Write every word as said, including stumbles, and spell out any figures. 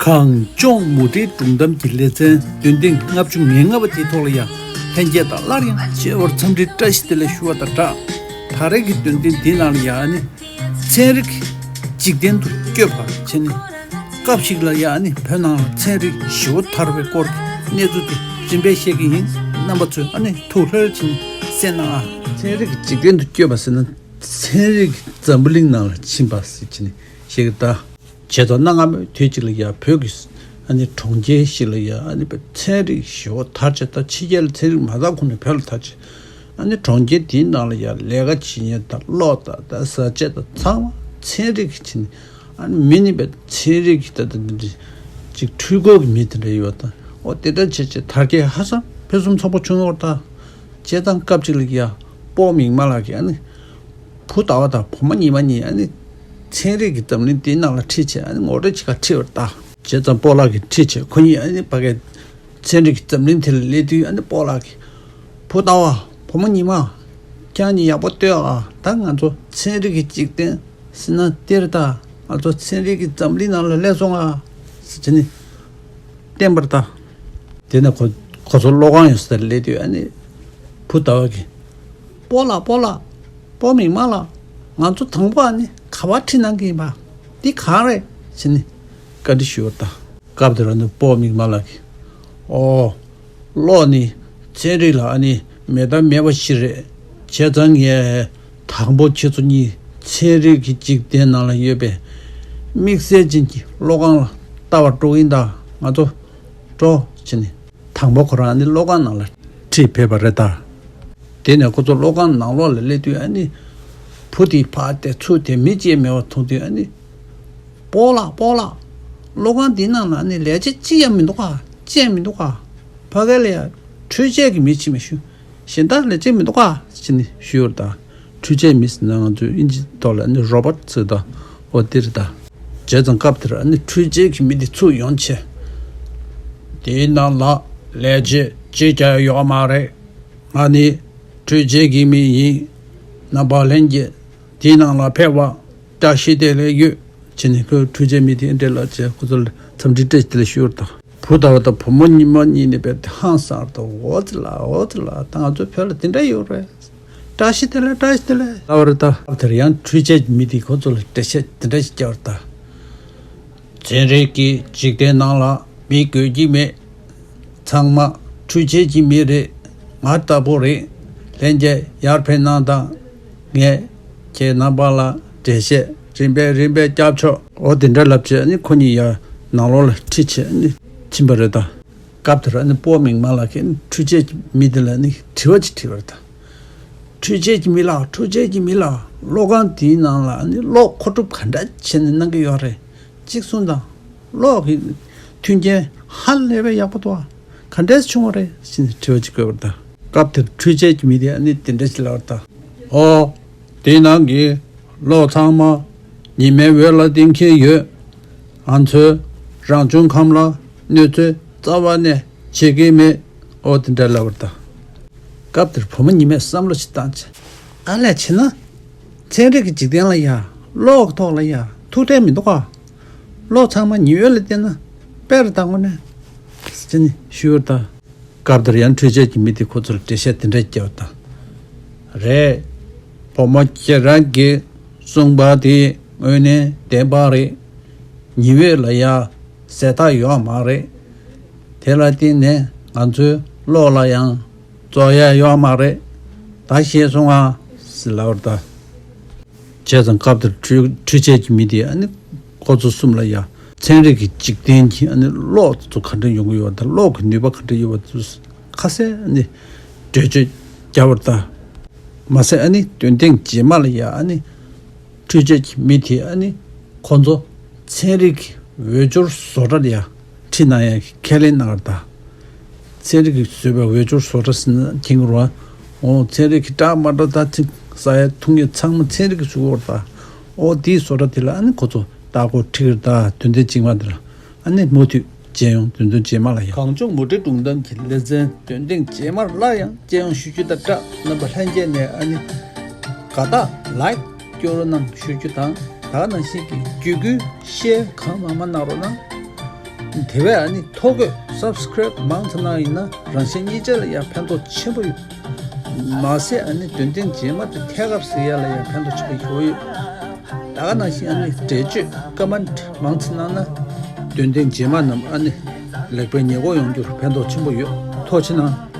གངས་ལྗོངས་མུ་འབྲེལ་སྒྲུང་གཏམ་གྱི་ལེ་ཚན་འདོན་ཐེངས་ལྔ་བཅུ་ང་ལྔ་པ་དེའི་ཐོག་ལ་ཡང་ལྷན་རྒྱས་དང་སླར་ཡང་མཇལ་བར་འཚམས་འདྲི་བཀྲ་ཤིས་བདེ་ལེགས་ཞུ་བ་དང་སྦྲགས། ད་རེས་ཀྱི་འདོན་ཐེངས་འདིའི་ནང་ལ་ཡང་ནི་ཚན་རིག་འཇིག་རྟེན་དུ་བསྐྱོད་པ་བྱས་ནས། སྐབས་ཤིག་ལ་ཡང་ནི་བོད་ནང་ལ་ཚན་རིག་ཞི་བ་དར་བའི་སྐོར་གྱི་གནས་ཚུལ་དེ་རིམ་པས་བཤད་ཀྱི་ཡིན། རྣམ་པ་ཚོས་ཨ་ནི་ཐུགས་ལྷོད་བྱས་ནས་གསན་གནང་ཨ། ཚན་རིག་འཇིག་རྟེན་དུ་བསྐྱོད་པ་ཟེར་ན། ཚན་རིག་འཛམ་བུ་གླིང་ནང་ལ་ཕྱིན་པ་ཟེར་བྱས་ནས་བཤད་ཀྱི་ད། བྱས་ཙང་གནའ་སྔ་མོའི་དུས་གཅིག་ལ་ཡང་བོད་ཀྱི་ཨ་ནི་གྲོང་ཁྱེར་ཞིག་ལ་ཡང་ཨ་ནི་ཚན་རིག་ཞི་བ་དར་བྱས། ད་ཕྱི་རྒྱལ་ལ་ཚན་རིག་མ་དར་གོང་ནས་བོད་ལ་དར་བྱས། ཨ་ནི་གྲོང་ཁྱེར་དེའི་ནང་ལ་ཡང་ལས་ཀ་བྱེད་མཁན་དང་གློག་དང་ད་བཟའ་བཅའ་དང་ཚང་མ་ཚན་རིག་གི་བྱས་ནས། ཨ་ནི་མི་ནི་བས་ཚན་རིག་གི་ད་ད་འདི་འདྲ་ཅིག་འཕྲུལ་འཁོར་གྱི་མི་དེ་འདྲ་ཡོད་དང་། འོ་དེ་འདྲ་བྱས་བྱས་དར་རྒྱས་ཧ་ཅང་ཕུན་སུམ་ཚོགས་པོ་བྱུང་ཡོད་ད། བྱས་ཙང་སྐབས་གཅིག་ལ་ཡང་སྤོ་མིག་དམར་ལགས་ཀྱིས་ཨ་ནི། བུ་ཟླ་བ་དང་བུ་མོ་ཉི་མ་གཉིས་ཨ་ནི་ཚན་རིག་གི་འཛམ་གླིང་འདིའི་ནང་ལ་ཁྲིད་བྱས། ཨ་ནི་ངོ་སྤྲོད་བྱེད་གར་ཁྲིད་པར་གདའ། བྱས་ཙང་སྤོ་ལགས་ཀྱིས་ཁྲིད་བྱས། ཁོ་གཉིས་ཨ་ནི་ཕ་གིའི་ཚན་རིག་གི་འཛམ་གླིང་དེ་ལ་སླེབས་དུས། ཨ་ནི་སྤོ་ལགས་ཀྱིས། བུ་ཟླ་བ། བུ་མོ་ཉི་མ། ཁྱེད་གཉིས་ཡག་པོ་ལྟོས་ཨ། ད་ང་ཚོ་ཚན་རིག་གི་འཇིག་རྟེན་ཟེར་ན་འདིར་གདའ། ང་ཚོ་ཚན་རིག་གི་འཛམ་གླིང་ནང་ལ་སླེབས་སོང་ཨ་ཟེར་བྱས་ནས་བསྟན་པར་གདའ། དེ་ནས་ཁོ་ཁོ་ཚོ་གློག་ཁང་ཡོད་སར་སླེབས་དུས། ཨ་ནི་བུ་ཟླ་བ་གིས། སྤོ་ལགས། སྤོ་ལགས། སྤོ་མིག་དམར་ལགས། ང་ཚོ་དང་པོ་ཨ་ནི་ག་པར་ཁྲིད་གནང་གི་ཡིན་པ། འདི་གང་རེད་ཟེར་ནས་བཀའ་འདྲི་ཞུས་པར་གདའ། སྐབས་དེར་ཨ་ནི་སྤོ་མིག་དམར་ལགས་ཀྱིས། ཨོ། གློག་ནི་ཚན་རིག་ལ་ཨ་ནི་མེད་ད་མེད་པ་ཞིག་རེད། བྱས་ཙང་ངས་དང་པོ་ཁྱེད་ཚོ་གཉིས་ཚན་རིག་གི་འཇིག་རྟེན་ནང་ལ་ཡོད་པའི་དམིགས་བསལ་ཅན་གྱི་གློག་ཁང་ལ་ལྟ་བར་འགྲོ་གི་ཡིན་ད། ང་ཚོ་འགྲོ་བྱས་ནས། དང་པོ་ཁོ་རང་ནི་གློག་ཁང་ནང་ལ་ཁྲིད་ཕེབས་པ་རེད་ད། དེ་ནས་ཁོ་ཚོ་གློག་ཁང་ནང་ལོགས་ལ་སླེབས་དུས། ཨ་ནི་བུ་དེ་ཕར་བལྟས་ཚུར་བལྟས་མི་གཅིག་མེད་པ་མཐོང་དུས། ཨ་ནི་སྤོ་ལགས། སྤོ་ལགས། གློག་ཁང་འདིའི་ནང་ལ་ཨ་ནི་ལས་བྱེད་གཅིག་ཡང་མི་འདུག་ག་གཅིག་ཡང་མི་འདུག་ག་ཕ་གི་ལ་ཡ་འཕྲུལ་ཆས་ཀྱི་མི་གཅིག་མ་གཏོགས་གཞན་དག་ལས་བྱེད་མི་འདུག་ག་ཟེར་ནས་ཞུས་པར་གདའ། འཕྲུལ་ཆས་མི་ཟེར་ན་ང་ཚོས་དབྱིན་ཇིའི་ཐོག་ལ་ཨ་ནི་རོ་བོཊ་ཟེར་གདའ། འོ་དེ་རེད་ད། བྱས་ཙང་སྐབས་དེར་ཨ་ནི་འཕྲུལ་ཆས་ཀྱི་མི་དེ་ཚུར་ཡོང་བྱས། དེའི་ནང་ལ་ལས་བྱེད་གཅིག་ཀྱང་ཡོད་མ་རེད། ང་ནི་འཕྲུལ་ཆས་ཀྱི་མི་ཡིན། རྣམ་པ་ལྷན་རྒྱས་དེའི་ནང་ལ་ཕེབས་པར་བཀྲ་ཤིས་བདེ་ལེགས་ཡོད་ཅེས་ནས། ཁོས་འཕྲུལ་ཆས་མི་དེ་འདྲ་ལབ་བྱས་ཁོ་ཚོ་ལ་འཚམས་འདྲི་བཀྲ་ཤིས་བདེ་ལེགས་ཞུས་པར་གདའ། བུ་ཟླ་བ་དང་བུ་མོ་ཉི་མ་གཉིས་ནི་རྦད་དེ་ཧང་སངས་པར་གདའ། འོ་ཙི་ལ། འོ་ཙི་ལ། ད་ང་ཚོ་བོད་ལ་དེ་འདྲ་ཡོད་རེད། བཀྲ་ཤིས་བདེ་ལེགས། བཀྲ་ཤིས་བདེ་ལེགས་ལབ་པར་གདའ། སྐབས་དེར་ཡང་འཕྲུལ་ཆས་མི་དེས་ཁོ་ཚོ་ལ་འགྲེལ་བཤད་དེ་འདྲ་ཞིག་བརྒྱབ་པར་གདའ། ཚན་རིག་གི་འཇིག་རྟེན་ནང་ལ་མི་དགོས་ཀྱི་མེད། ཚང་མ་འཕྲུལ་ཆས་ཀྱི་མི་རེད། ང་ལྟ་བུ་རེད། ལྷན་རྒྱས་ཡར་ཕེབས་གནང་དང་། ངས་ཁྱེད་རྣམ་པ་ལ་འགྲེལ་བཤད་རིམ་པས་རིམ་པས་བརྒྱབ་ཆོག་འོ་དེ་འདྲ་ལབ་བྱས་ནི་ཁོ་གཉིས་ཡར་ནང་ལོགས་ལ་ཁྲིད་བྱས་ནི་ཕྱིན་པ་རེད་ད། སྐབས་དེར་ནི་སྤོ་མིག་དམར་ལགས་ཀྱིས་འཕྲུལ་ཆས་ཀྱི་མི་དེ་ལ་ནི་དྲི་བ་ཅིག་དྲིས་པ་རེད་ད། འཕྲུལ་ཆས་ཀྱི་མི་ལགས། འཕྲུལ་ཆས་ཀྱི་མི་ལགས། གློག་ཁང་དེའི་ནང་ལ་ནི་གློག་མཁོ་སྒྲུབ་ག་འདྲ་བྱས་ནས་གནང་གི་ཡོད་རེད། གཅིག་གསུངས་དང་། གློག་གི་མཐུན་རྐྱེན་ཧ་ལས་པའི་ཡག་པོ་འདུག་ག་ག་འདྲས་བྱུང་བ་རེད་ཟེར་ནས་དྲི་བ་ཅིག་བཀོད་པར་གདའ། སྐབས་དེར་འཕྲུལ་ཆས་ཀྱི་མི་དེས་ནི་དེ་འདྲ་ཞིག་ལབ་པར་གདའ། ཨོ། དེའི་ནང་གི་གློག་ཚང་མ་ཉི་མའི་འོད་ལ་བརྟེན་གྱིན་ཡོད། ང་ཚོས་རང་བྱུང་ཁམས་ལ་གནོད་འཚེ་རྩ་བ་ནས་བྱེད་ཀྱི་མེད། ཨོ་དེ་འདྲ་ལབ་པར་གདའ། སྐབས་དེར་བུ་མོ་ཉི་མས་བསམ་བློ་ཞིག་བཏང་བྱས། ཨ་ལས། བྱས་ན། ཚན་རིག་གི་འཇིག་རྟེན་ལ་ཡ། གློག་གི་ཐོག་ལ་ཡ་ཐུག་འཕྲད་མི་འདུག་ག་གློག་ཚང་མ་ཉི་འོད་ལ་བརྟེན་ན་དཔེ་རེད་ད་དངོས་གནས། ཟེར་ནས་ཞུས་པར་གདའ། སྐབས་དེར་ཡང་འཕྲུལ་ཆས་ཀྱི་མི་དེས་ཁོ་ཚོར་འགྲེལ་བཤད་དེ་འདྲ་བརྒྱབ་པར་གདའ། རེད། བུ་མོ་ཁྱེད་རང་གིས་གསུངས་པ་དེ་དངོས་གནས་བདེན་པ་རེད། ཉི་འོད་ལ་ཡ་ཟད་མཐའ་ཡོད་མ་རེད། དེ་ལ་བརྟེན་ནས་ང་ཚོའི་གློག་ལ་ཡང་རྫོགས་ཡ་ཡོད་མ་རེད། ད་ཤེས་སོང་ང་ཟེར་ལབ་པར་གདའ། བྱས་ཙང་སྐབས་དེར་འཕྲུལ་འཕྲུལ་ཆས་ཀྱི་མི་དེས་ཨ་ནི་ཁོ་ཚོ་གསུམ་ལ་ཡ་ཚན་རིག་གི་འཇིག་རྟེན་གྱི་ཨ་ནི་གློག་དེ་ཚོ་ག་འདྲ་ཡོང་གི་ཡོད་པ་དང་། གློག་གི་ནུས་པ་ག་འདྲ་ཡོད་པ་དེ་ཚོ་ཁ་གསལ་ཨ་ནི་འགྲེལ་བརྗོད་བརྒྱབ་པར་གདའ། མ་ཟད་ཨ་ནི་འདོན་ཐེངས་རྗེས་མ་ལ་ཡ་ཨ་ནི་འཕྲུལ་ཆས་ཀྱི་མི་དེས་ཨ་ནི་ཁོ་ཚོ་ཚན་རིག་གི་འོས་སྦྱོར་བཟོ་གྲྭ་ལ་ཡ་ཁྲིད་གནང་ཡ་གི་ཁས་ལེན་གནང་བར་གདའ། ཚན་རིག་གིས་བཟོས་པའི་འོས་སྦྱོར་བཟོ་གྲྭ་ཟེར་ན་མཁྱེན་གྱི་རེད་པ། འོ། ཚན་རིག་གི་འདྲ་མི་འདྲ་ད་ཅིག་ཟ་ཡ་འཐུང་ཡ་ཚང་མ་ཚན་རིག་གིས་བཟོས་པ་རེད་ད། འོ། དེའི་བཟོ་གྲྭ་དེ་ལ་ཨ་ནི་ཁོ་ཚོ་ལྟ་སྐོར་ཁྲིད་ཀྱི་རེད་ད། འདོན་ཐེངས་གཅིག་མ་དེ་ལ་ཨ་ནི་མུ་མཐུད་མཇལ་ཡོང་། འདོན་ཐེངས་རྗེས་མ་ལ་ཡང་། གངས་ལྗོངས་མུ་འབྲེལ་སྒྲུང་གཏམ་གྱི་ལེ་ཚན་འདོན་ཐེངས་རྗེས་མར་སླར་ཡང་མཇལ་ཡོང་ཞུ་རྒྱུ་དང་སྦྲགས། རྣམ་པ་ལྷན་རྒྱས་ནས་ཨ་ནི་དགའ་རྟགས་ལའིཀ་སྐྱོར་རོགས་གནང་ཞུ་རྒྱུ་དང་། ད་ག་ནང་བཞིན་གྱི་བརྒྱུད་སྐུལ་ཤེར་གང་མང་མང་གནང་རོགས་གནང་། དེ་བས་ཨ་ནི་ཐོ་འགོད་སབ་སི་ཀ་རེབ་མང་ཙམ་གནང་ཡིན་ན་རང་གཞན་གཉིས་ཆ་ལ་ཡང་ཕན་ཐོགས་ཆེན་པོ་ཡོད། མ་ཟད་ཨ་ནི་འདོན་ཐེངས་རྗེས་མ་དེ་ཐད་ཀར་གཟིགས་ཡ་ལ་ཡང་ཕན་ཐོགས་ཆེན་པོ་ཡོད་ཡོད། ད་ག་ནང་བཞིན་ཨ་ནི་འགྲེལ་བརྗོད་ཀོ་མེན་ཊི་མང་ཙམ་གནང་ན་འདོན་ཐེངས་རྗེས་མ་རྣམས་ཨ་ནི་ལེགས་པའི་ཉེས་འགོག་ཡོང་རྒྱུར་ཕན་ཐོགས་ཆེན་པོ་ཡོད། ཐུགས་རྗེ་གནང་།